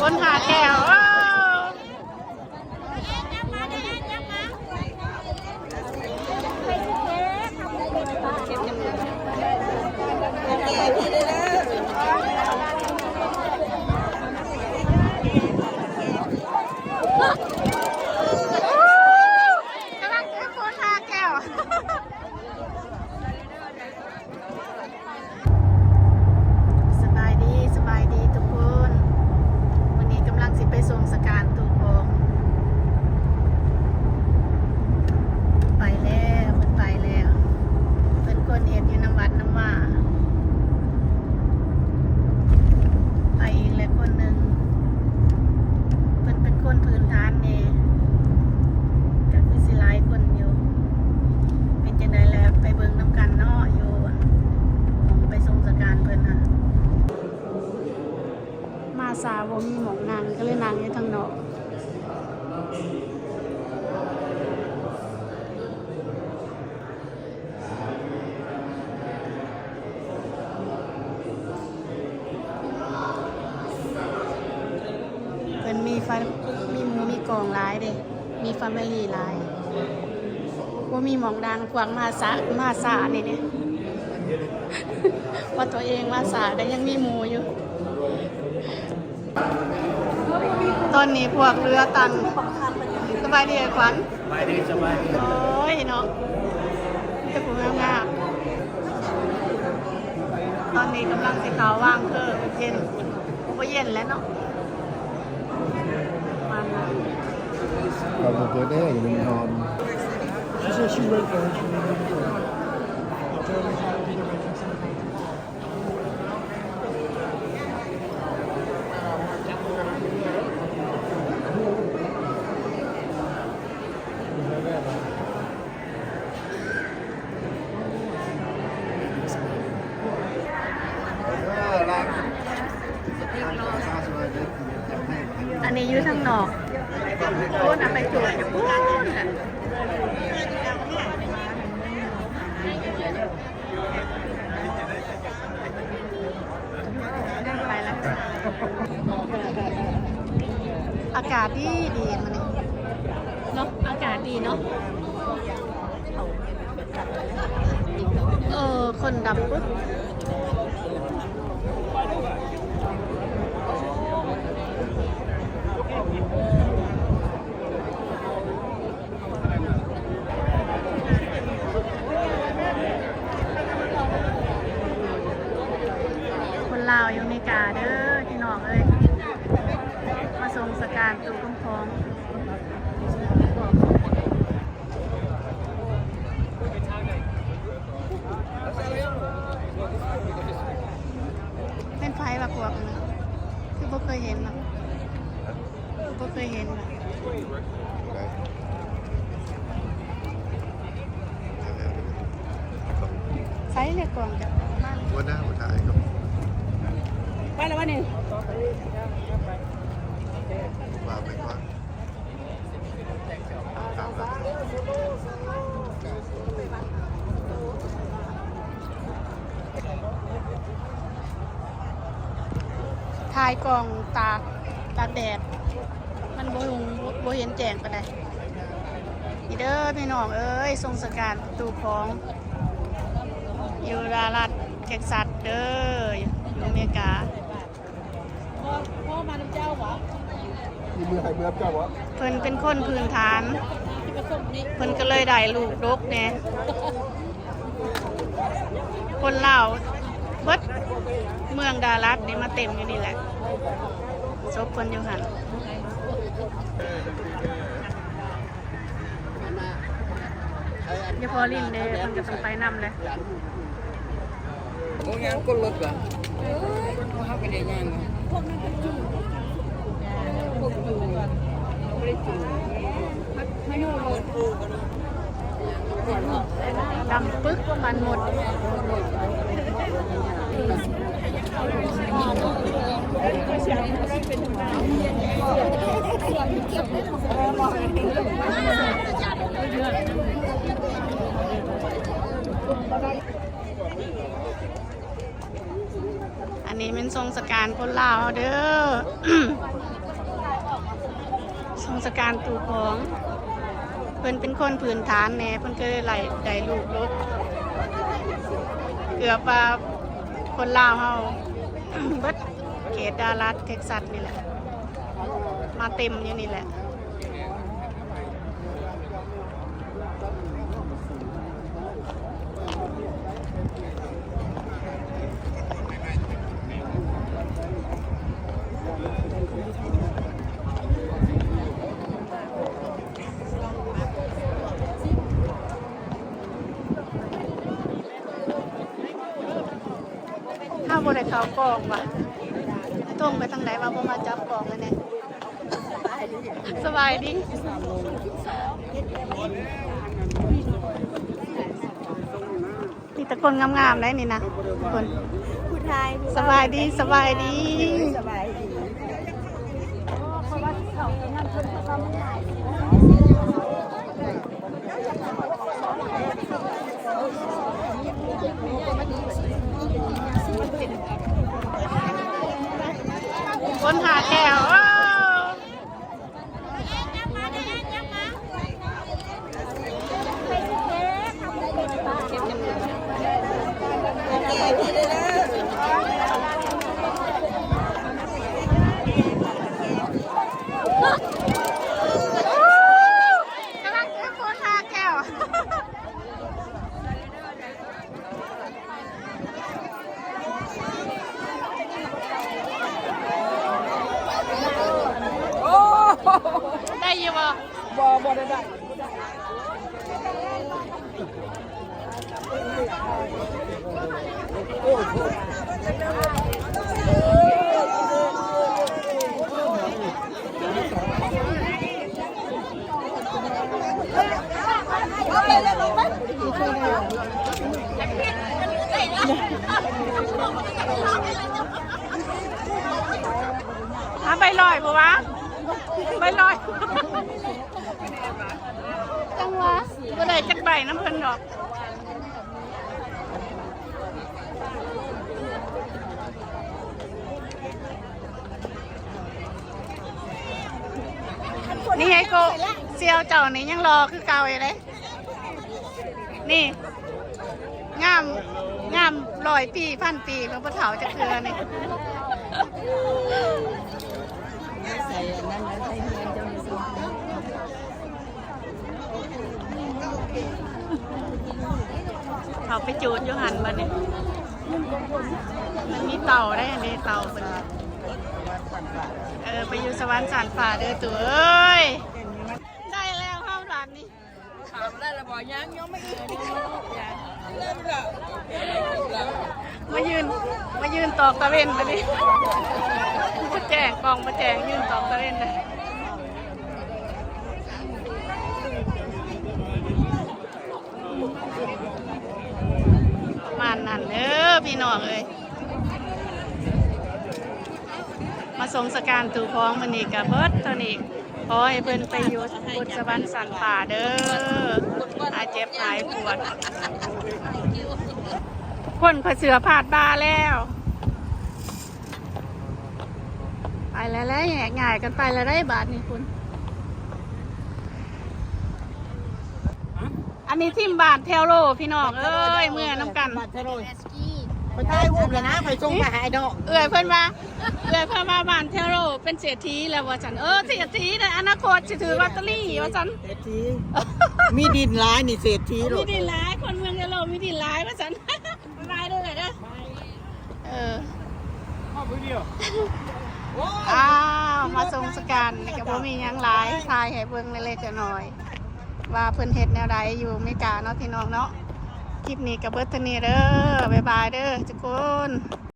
ຄົນຫາແກ້ວ ໂອ້. ກຳລັງເກັບຄົນຫາແກ້ວ. ສະບາຍດີ ສະບາຍດີທຸກຄົນ. ມື້ນີ້ກຳລັງຊິໄປສົ່ງສະການຕູ້ຂອງ. ໄປແລ້ວ ເພິ່ນໄປແລ້ວ. ເພິ່ນຄົນເຮັດຢູ່ນຳວັດນຳວາ. ໄປອີກແລ້ວຄົນໜຶ່ງ. ເພິ່ນເປັນຄົນພື້ນຖານແດ່. ກໍຄືຊິຫຼາຍຄົນຢູ່. ເປັນຈັ່ງໃດແລ້ວ ໄປເບິ່ງນຳກັນເນາະ ຢູ່ ໄປສົ່ງສະການເພິ່ນນະ. ມາສາບໍ່ມີໝ່ອງນັ່ງ ກໍເລີຍນັ່ງຢູ່ທາງນອກ. ເພິ່ນມີ ມີໝູ່ມີກອງຫຼາຍເດ້ ມີ family ຫຼາຍ. ບໍ່ມີໝ່ອງນັ່ງ ພວກມາສາ ມາສານີ້ເດ້. ວ່າຕົວເອງມາສາກໍຍັງມີໝູ່ຢູ່. ຕອນນີ້ພວກເຮືອຕັນ. ສະບາຍດີອ້າຍຂວັນ. ສະບາຍດີ ສະບາຍດີ. ໂອ້ຍເນາະ ມີແຕ່ຜູ້ງາມໆ. ຕອນນີ້ກຳລັງຊິເຂົ້າວາງເຄີ ເຢັນ ບໍ່ເຢັນແລ້ວເນາະ. ປະມານນັ້ນ. ເຂົາບໍ່ເປີດເດ້ ຢູ່ນອນ. She said she went there. She went there. I'll tell her to do the reference. ອັນນີ້ຢູ່ທາງນອກ ໂອ້ນ ເອົາໄປໂຈດຢູ່ພຸ້ນນະ. ອາກາດດີດີມື້ນີ້ເນາະ ອາກາດດີເນາະ. ເອີ ຄົນດຳປຶກ. ຄົນລາວຢູ່ອາເມລິກາເດີພີ່ນ້ອງເອີຍ ມາສົ່ງສະການຕູ້ຂອງ. ແມ່ນໃຜວະພວກນັ້ນ ຄືບໍ່ເຄີຍເຫັນເນາະ. ບໍ່ເຄີຍເຫັນວ່າ ໃສແຫຼະກ້ອງເຈົ້າ ມາ ຫົວໜ້າບໍ່ຖ່າຍກໍ ໄປແລ້ວວະນີ້ ວ່າໄປກ່ອນ. ຖ່າຍກ້ອງຕາກ ຕາກແດດ ມັນບໍ່ຮຸ່ງ ບໍ່ເຫັນແຈ້ງປານໃດ. ນີ້ເດີພີ່ນ້ອງເອີຍ ສົ່ງສະການຕູ້ຂອງ ຢູ່ດາລັດ ເທັກຊັດເດີ ຢູ່ອາເມລິກາ. ພໍ່ ພໍ່ມານຳເຈົ້າຫວາ? ມີເມືອໃຫ້ເມືອນຳເຈົ້າຫວາ? ເພິ່ນເປັນຄົນພື້ນຖານ ເພິ່ນກໍເລີຍໄດ້ລູກດົກແດ່. ຄົນລາວເບິດເມືອງດາລັດນີ້ມາເຕັມຢູ່ນີ້ແຫຼະ ສົບເພິ່ນຢູ່ຫັ້ນ. ຢ່າພໍລິນເດ້ ເພິ່ນກໍຕ້ອງໄປນຳແຫຼະ. ໂອ້ຍ ຍັງກົນລົດກະ ເຮົາກໍໄດ້ຍ່າງ ພວກນັ້ນກໍຈູ ພວກຈູ ບໍ່ໄດ້ຈູ ມາຢູ່ລົດ ດຳປຶກປານໝົດ. ອັນ ນີ້ແມ່ນຊົງສະການຄົນລາວເຮົາເດີ ຊົງສະການຕູ້ຂອງ ເພິ່ນເປັນຄົນພື້ນຖານແດ່ ເພິ່ນກໍເລີຍໄດ້ ໄດ້ລູກດົກ ເກືອບວ່າຄົນລາວເຮົາເບິດເຂດດາລັດ ເທັກຊັສນີ້ແຫຼະ ມາເຕັມຢູ່ນີ້ແຫຼະ. ເຮົາບໍ່ໄດ້ເຂົ້າກ້ອງຫວາ ຕົງໄປທາງໃດວະ ບໍ່ມາຈັບກ້ອງອັນນີ້. ສະບາຍດີ ມີແຕ່ຄົນງາມໆໄດ໋ນີ້ນະ ຄົນ ຜູ້ໄທ ສະບາຍດີ ສະບາຍດີ ສະບາຍດີ. ຄົນຫາແກ້ວ ໂອ້ ກຳລັງເກັບຄົນຫາແກ້ວ. ໂອ້ ໄດ້ຢູ່ບໍ່? ບໍ່ ບໍ່ໄດ້ ໄດ້. ຫາໃບລອຍບໍ່ວະ? ໃບລອຍ ຈັ່ງຫວະ ບໍ່ໄດ້ຈັກໃບນຳເພິ່ນດອກ. ນີ້ໄອ້ໂກະ ສ່ຽວເຈົ້ານີ້ຍັງຫຼໍ່ຄືເກົ່າຢູ່ເດ້ ນີ້ ງາມ ງາມຮ້ອຍປີ ພັນປີ ເພິ່ນບໍ່ເຖົ້າຈັກເທື່ອນີ້. ໃສ່ອັນນັ້ນ ໃສ່ເຮືອນເຈົ້ານີ້ ເຂົ້າໄປຈູດຢູ່ຫັ້ນບັດນີ້ ມັນມີເຕົາໄດ໋ ອັນນີ້ເຕົາເພິ່ນ ເອີ ໄປຢູ່ສະຫວັນຊັ້ນຟ້າເດີຕູ້ເອີຍ. ໄດ້ແລ້ວເຮົາບາດນີ້ ຖາມໄດ້ລະບໍ່? ຍັງ ຍັງບໍ່ອີກ ມາຢືນ ມາຢືນຕອກຕາເວັນບາດນີ້ ບໍ່ແຈ້ງ ກ້ອງບໍ່ແຈ້ງ ຢືນຕອກຕາເວັນເລີຍ. ປະມານນັ້ນເດີພີ່ນ້ອງເອີຍ ມາສົ່ງສະການຕູ້ຂອງມື້ນີ້ກະເບິດເທົ່ານີ້ ຂໍໃຫ້ເພິ່ນໄປຢູ່ບົນສະຫວັນຊັ້ນຟ້າເດີ ຫາຍເຈັບຫາຍປວດ. ຄົນຂ້ອຍເສື້ອພາດບ່າແລ້ວ. ໄປແລ້ວ ແຍກຍ້າຍກັນໄປແລ້ວໄດ໋ບາດນີ້ພຸ້ນ. ອັນນີ້ທີມບ້ານແຖວໂລພີ່ນ້ອງເອີຍ ເມືອນຳກັນ. ໄປຖ່າຍຮູບແລ້ວນະ ໄປສົ່ງໄປໃຫ້ດອກ. ເອື້ອຍເພິ່ນວ່າ ເອື້ອຍເພິ່ນວ່າບ້ານແຖວໂລເປັນເສດຖີແລ້ວວ່າຊັ້ນ. ເອີ ເສດຖີໃນອະນາຄົດຊິຖືກລອດເຕີຣີວ່າຊັ້ນ. ເສດຖີ ມີດິນຫຼາຍນີ້ເສດຖີໂລດ. ມີດິນຫຼາຍ ຄົນເມືອງແຖວໂລມີດິນຫຼາຍວ່າຊັ້ນ. ບາຍບາຍເດີເອື້ອຍເດີ. ເອີ ອ້າວ ມາສົ່ງສະການນີ້ກະບໍ່ມີຫຍັງຫຼາຍ ຖ່າຍໃຫ້ເບິ່ງເລັກໆນ້ອຍໆ ວ່າເພິ່ນເຮັດແນວໃດຢູ່ອາເມລິກາເນາະພີ່ນ້ອງເນາະ. ຄລິບນີ້ກະເບິດເທົ່ານີ້ເດີ ບາຍບາຍເດີທຸກຄົນ.